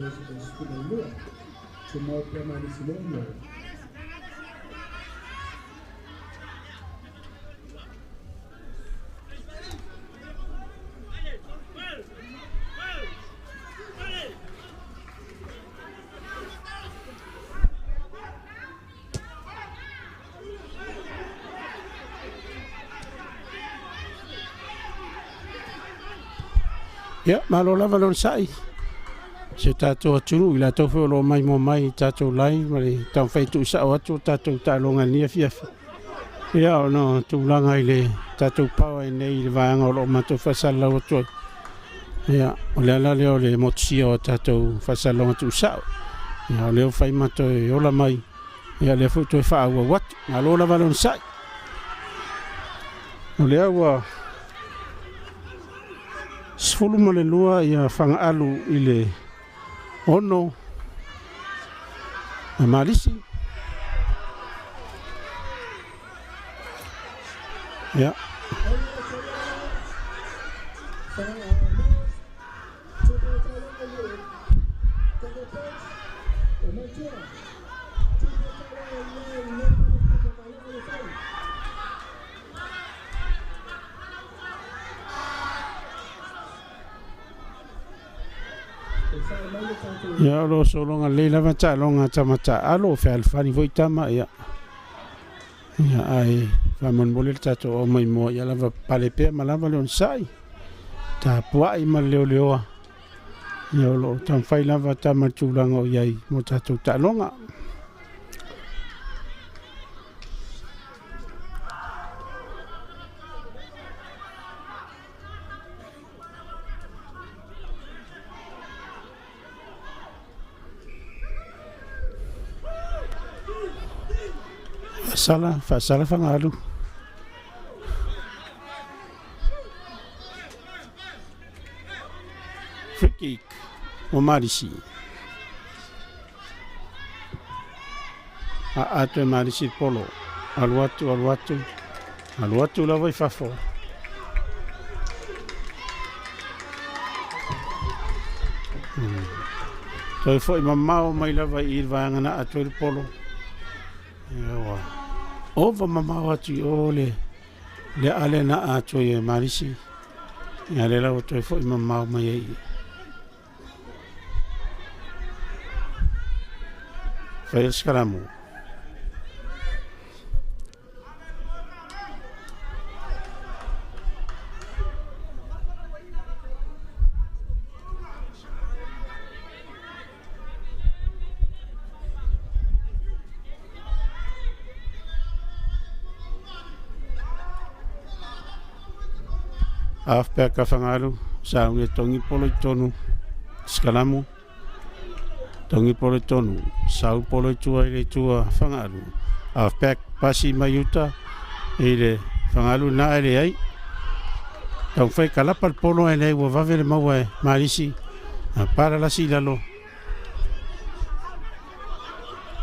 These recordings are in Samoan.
Ia, malo lava le onosai si o tatou atunuu, i latou foi o lo o maimoa mai i tatou live ma le taumafai e tuusao atu o tatou taaloga i lenei afiafi. Ia, ona o tulaga i le tatou power i nei i le vaega o lo o matou faasalalau atu ai. Ia, o le ala lea o le motusia o tatou faasalalauga tuusao. Ia, o lea ua fai ma toe ola mai, ia lea foi toe faaauau atu. Malo lava le onosai. O lea ua 12 ia Fagaalu i le 6 a Malisi. Ia. Ia, o lo o sologa lelei lava taaloga a tama taaalo, o fealofani foi tama, ia. Ia, ae faamolemole le tatou au maimoa, ia lava pale pea ma lava le onosai, tapuai ma le leoleoa. Ia, o lo o taumafai lava tama i le tulaga o i ai mo tatou taaloga. Faasala, faasala Fagalu. Free kick o Malisi. A atu e Malisi polo. Alu atu, alu atu. Alu atu lava i fafo. Toe foi mamao mai lava i le vaega na atu ai le polo. Ia ua ova mamao atu i o le le ale na atu ai e Malisi. Ia lea la ua toe foi mamao mai ai i. Fai le sikalamu. Halfback a Fagalu, sauni e tongi polo i tonu, sikalamu, tongi polo i tonu, sau polo i tua i le tua Fagalu. Halfback pasi mai uta i le Fagalu na e leai. Taumafai kalapa le polo ae leai ua vave le maua e Malisi. A palalasi i lalo.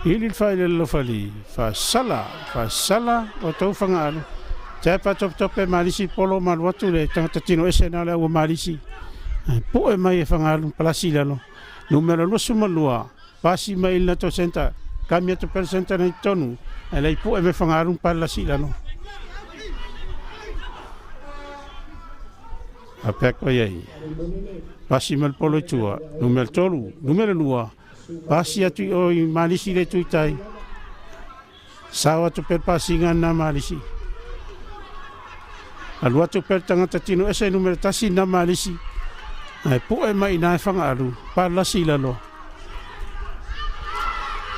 Ili le faile lofali, faasala, faasala o tou Fagaalu. Tepa topetope Malisi polo malu atu le tagata tino ese na le ua Malisi. Pue mai e Fagaalu palasi i lalo. Numera 22, pasi mai i le nato center. Kami atu pele center nei tonu. Ae lei pue me Fagaalu palasi i lalo. A pea koe ai. Pasi mai le polo i tua. Numera 3, numera 2. Pasi atu i o i Malisi le tuitai. Sao atu pe pasiga na Malisi. Alu atu pe tangata tino ese numera 1 na Malisi. Ae pue mai ina e Fagaalu. Palasi i lalo.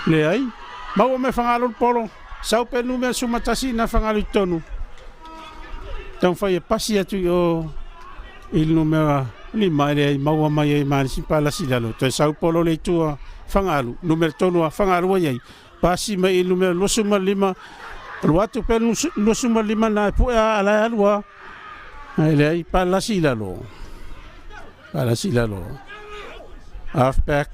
Leai. Maua me Fagaalu le polo. Sau pe numera 11 na Fagaalu i tonu. Taumafai e pasi atu i o i le numera 5 e leai maua mai ai ma le palasi i lalo. Toe sau polo le itu a Fagaalu, numera 3 a Fagaalu ai ai. Pasi mai i le numera 25, alu atu pe 25 na e pue a ala e alu a. Ae leai, palasi i lalo. Palasi i lalo. Half back.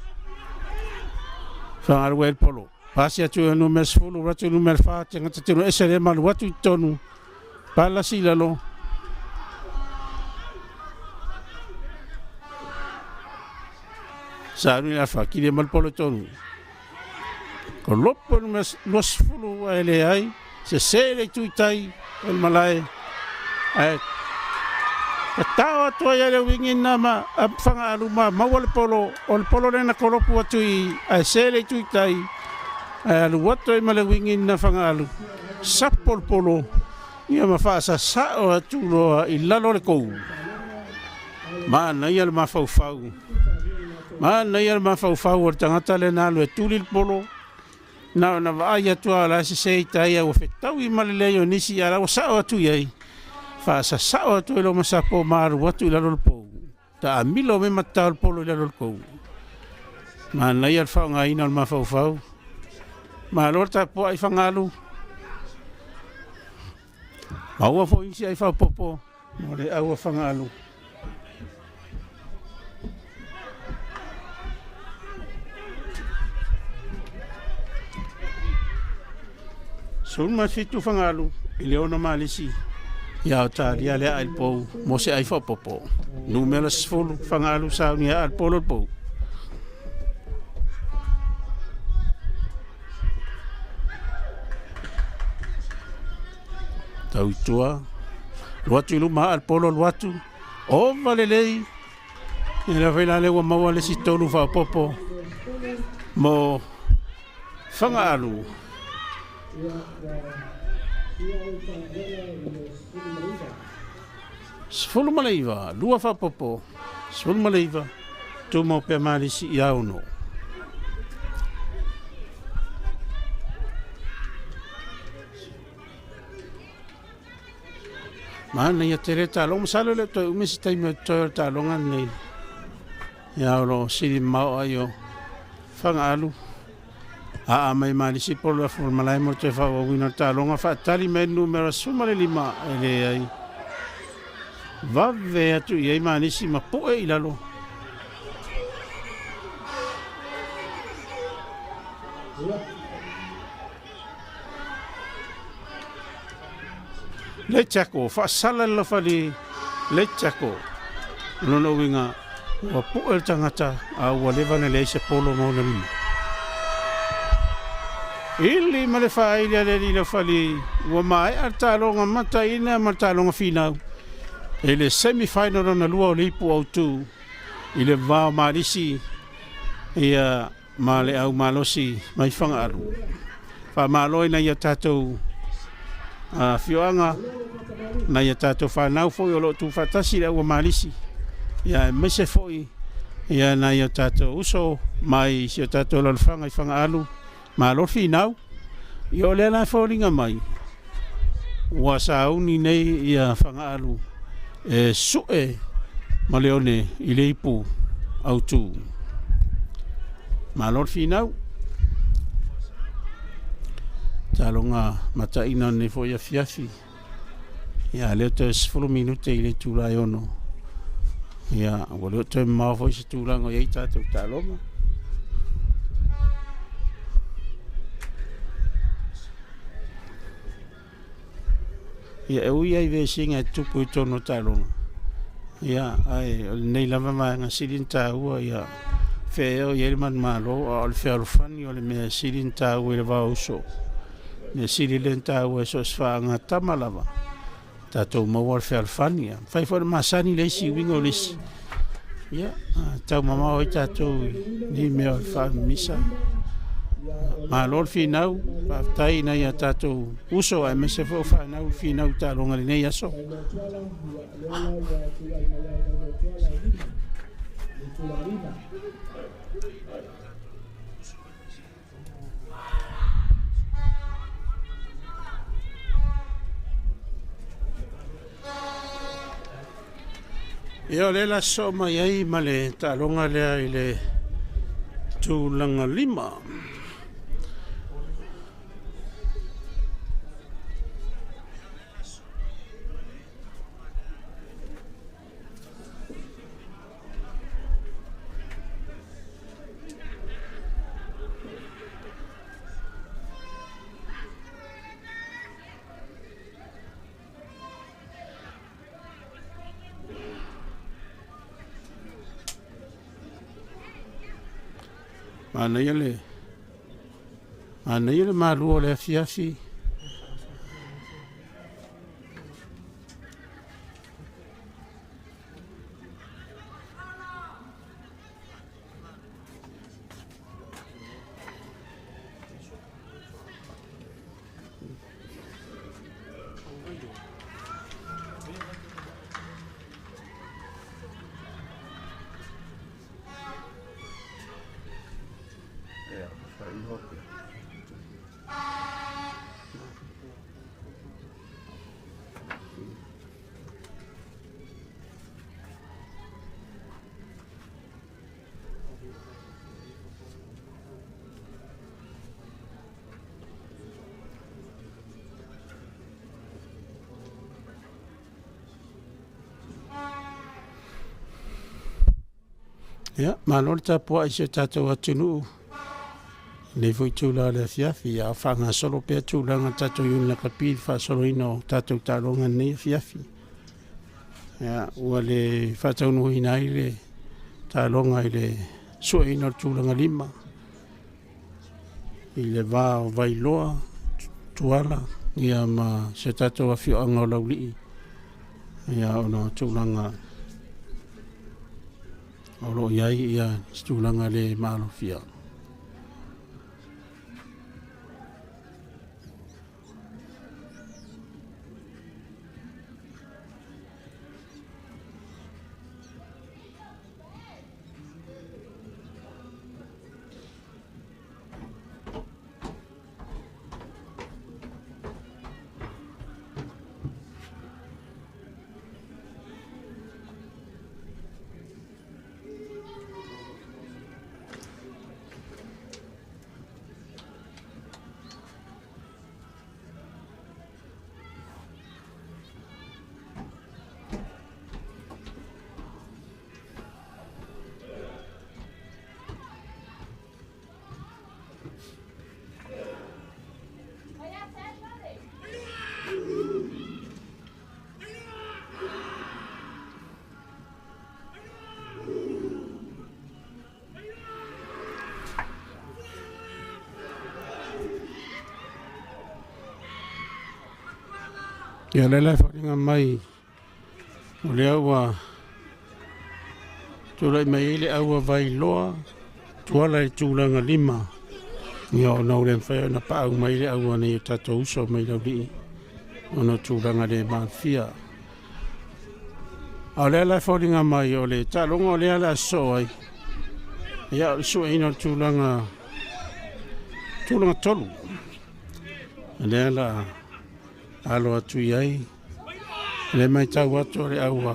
Fagaalu ai le polo. Pasi atu i numera 10, atu i numera 4, te gata tino ese le malu atu i totonu. Palasi i lalo. Sauni le afa kilia ma le polo tonu. Kolopo le 20 ae leai, sese le itu i tai o le malae, ae tatao atu ai le uiga na ma Fagaalu ma maua le polo, o le polo lea na kolopu atu i ae se le itu i tai, ae alu atu ai ma le uiga na Fagaalu, sapo le polo, ia ma faasasao atu loa i lalo o le kou. Manaia le mafaufau. Manaia le mafaufau o le tagata lea na alu e tuli le polo, na ona vaai atu lava o la e sese i tai ae ua fetaui ma le leai o nisi ae o la ua sao atu i ai, faasasao atu ai loa ma sapo ma alu atu i lalo o le pou, taamilo mai ma tatao le polo i lalo o le kou. Manaia le faaaogaina o le mafaufau. Malo le tapuai Fagaalu. Maua foi isi ai faaopoopo mo le au a Fagaalu. 17 Fagaalu i le 6 Malisi ia Otalia le aa i le pou mo se ai faaopoopo. Numera 10 Fagaalu sauni aa le polo le pou. Tau i tua, alu atu i luma aa le polo alu atu, ova lelei, ia lea foi la lea ua maua le isi tolu faaopoopo mo Fagaalu. 19, lua faaopoopo, 19, tumau pea Malisi ia 6. Manaia tele taaloga, masalo e le o toe umi se taimi o totoe o le taaloga lenei. Ia o lo o sili mamao ai o Fagaalu. Aa mai Malisi po o le afu o le malae mo le toe faaauauina o le taaloga. Faatali mai le numera 15 e leai. Vave atu i ai Malisi ma pue i lalo. Late tackle, faasala le lafali late tackle. O lona uiga, ua pue le tagata a ua leva ona leai se polo ma ona lima. Ili ma le faaili a le alii laufali, ua maea le taaloga mataina ma le taaloga finau i le semi final lona lua o le ipu autu i le va o Malisi ia ma le au malosi mai Fagaalu. Faamalo i nai a tatou afioaga, nai a tatou fanau foi o lo o tuufaatasi le au Malisi, ia aemaise foi ia nai o tatou uso mai si o tatou alaalafaga i Fagaalu. Malo le finau. Ia o lea la e foliga mai ua sauni nei ia Fagaalu e sue ma le one i le ipu autu. Malo le finau. Taaloga mataina lenei foi afiafi. Ia lea toe 10 minute i le itula e 6. Ia ua le o toe mamao foi se tulaga o i ai tatou taaloga. Ia e ui ai vesiga e tupu i totonu o taaloga, ia ae o lenei lava vaega sili ona taua ia fea ea o i ai le manumalo, a o le fealofani o le mea e sili ona taua i le va o uso. Mea sili lea ona taua e so o se faagatama lava, tatou maua le fealofani. Ia mafai foi ona masani le isi uiga o le isi. Ia, tau mamao ai tatou i nei mea o le faamimisa. Malo le finau, faafetai i nai a tatou uso aemaise foi o fanau i finau i taaloga i lenei aso. Ia o lea la sosoo mai ai ma le taaloga lea i le tulaga lima. Manaia le manaia le malu o le afiafi. Ia, malo le tapuai i si o tatou atunuu i lenei foi itula o le afiafi, a o faagasolo pea tulaga o le tatou Iuni Lakapi i le faasoloina o tatou taaloga i lenei afiafi. Ia, ua le faataunuuina ai le taaloga i le sueina o le tulaga 5 i le va o Vailoa, Tuala ma si o tatou afioaga o Laulii, ona o tulaga o lo o i ai se tulaga le maalofia. Ia, o lea la e foliga mai o lea ua tulai mai ai le au a Vailoa Tuala i le tulaga 5, ia ona ua le mafai ona paau mai le au a nai o tatou uso mai Laulii ona o tulaga le maalofia. A o lea la e foliga mai o le taaloga o lea o le a sosoo ai, ia o le sueina o le tulaga 3. O lea o le a alo atu i ai, o lea e matau atu o le au a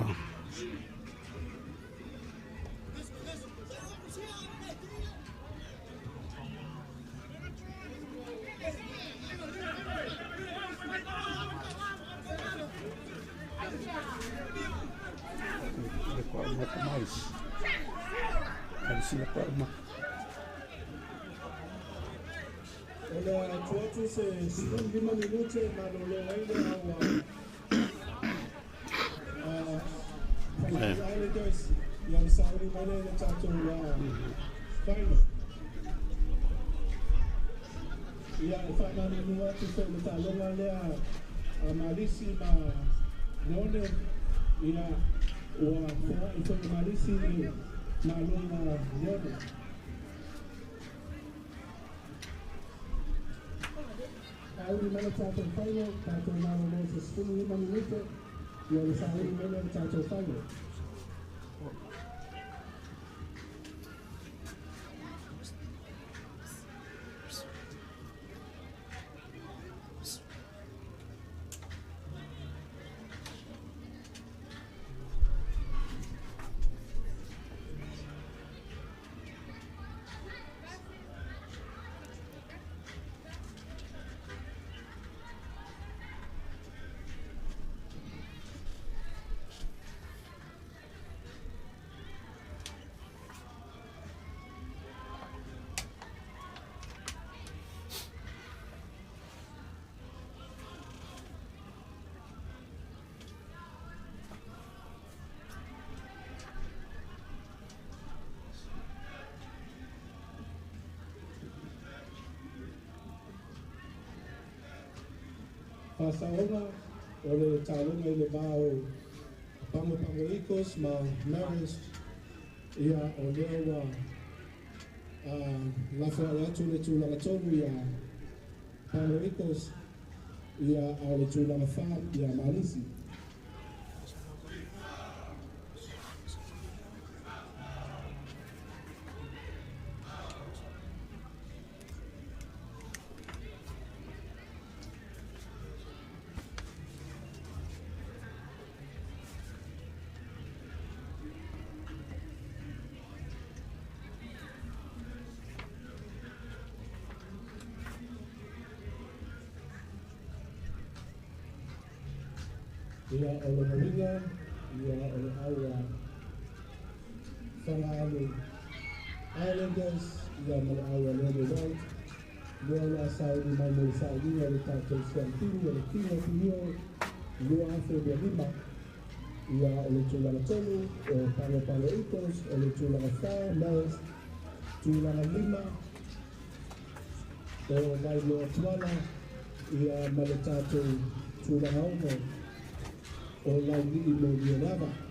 O le a tuu atu se 15 minute e malolo ai le au a Falaki Islanders, ia ona sauni mai lea i le tatou final. Ia, e faamalulu atu foi i le taaloga lea a Malisi ma Leone, ia ua foai foi e Malisi le malo a Leone. Sauni mai le tatou final, tatou malolo se 15 minute, ia ona sauni mai lea i le tatou final. Faasaoga o le taaloga i le va o Pago Pago Eagles ma Marist. Ia, o lea ua lafoai atu le tulaga tolu ia Pago Eagles, ia, a o le tulaga fa ia Malisi. Ia, o lona uiga, ia, o le au a Fagaalu Islanders, ia, ma le au a Leone White lea o le a sauni mai mo le sauniga o le tatou siamupini o le King of the Hill 2025. Ia, o le tulaga tolu o Pago Pago Eagles, o le tulaga fa Marist, tulaga lima o Vailoa Tuala, ia, ma le tatou tulaga 6 o Laulii mo Liolava.